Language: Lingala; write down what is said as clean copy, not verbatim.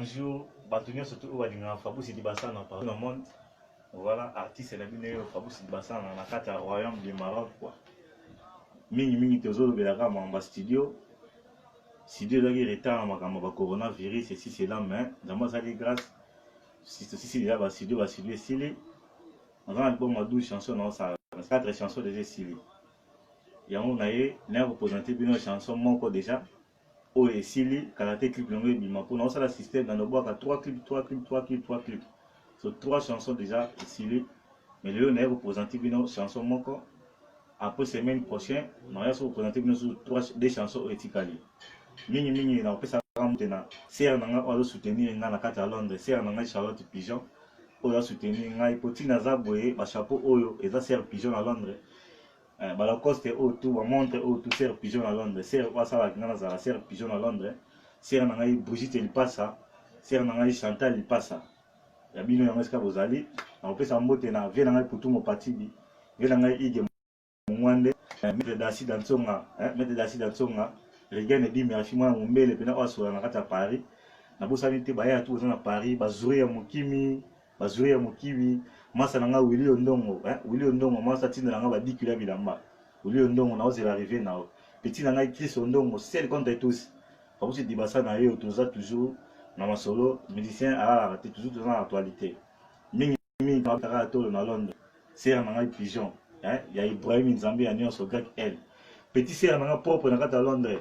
Bonjour bato nyonso tu oyo balingaka Fabrice Dibasana partout na monde. Voilà artiste na bino oyo Fabrice Dibasana na kati ya royaume du Maroc quoi. Mingi mingi tozolobela kaka makambo ya studio. Studio ezalaki retard na makambo ya coronavirus ceci cela mais Nzambe asali grâce. Sisi deja ba studio ba studio esili. Naza na album ya 12 chansons naosala 4 chansons deja esili. Yango na ye naya kopresente bino chanson moko deja oyo esili kala te clip nango ebima mpo naosala système na nobwaka 3 clip 3 clip 3 clip 3 clip so 3 chansons déjà esili mais lelo naye kopresente bino chanson moko après semaine prochaine nakoya so kopresente bino susu 3 deux chansons oyo etikali mingi mingi nakopesaka mbote na sere na ngai oyo azosoutenir ngai na kati ya londres sere na ngai charlotte pigeon oyo asoutenir ngai mpo ntina aza boye bachapeau oyo eza sere pigeon na londres Eh, ba Lacoste oyo tout, ba montre oyo tout, Sœur Pigeon na Londres. Sœur oyo asalaka nga nazala Sœur Pigeon na Londres. Sœur na ngai Brigitte Lipasa, sœur na ngai Chantal Lipasa. Ya bino yango esika bozali. Nakopesa mbote na vie na ngai Putu Mopatibi, vie na ngai Ige Mongwande, eh, Maître Dasi Dansonga, eh, Maître Dasi Dansonga, Regan Edi Merci mwana mombele pena oyo asola na kati ya Paris. Nabosani te baya tout oza na Paris, bazuri ya mokimi, Bazuri ya mokibi, masa na nga Willy Ondongo, hein, Willy Ondongo, masa tinda na nga ba 10 kilos ya bilamba. Willy Ondongo na ozela arriver na yo. Petit na ngai Chris Ondongo, seul contre tous. Fabrice Dibasa na yo toza toujours na masolo, musicien alalaka te, toujours toza na actualité. Mingi mingi kaka tolo na Londres. Sœur na ngai Pigeon, hein, ya Ibrahim Nzambe ya nyonso, Grec L. Petit sœur na nga propre na kati ya Londres.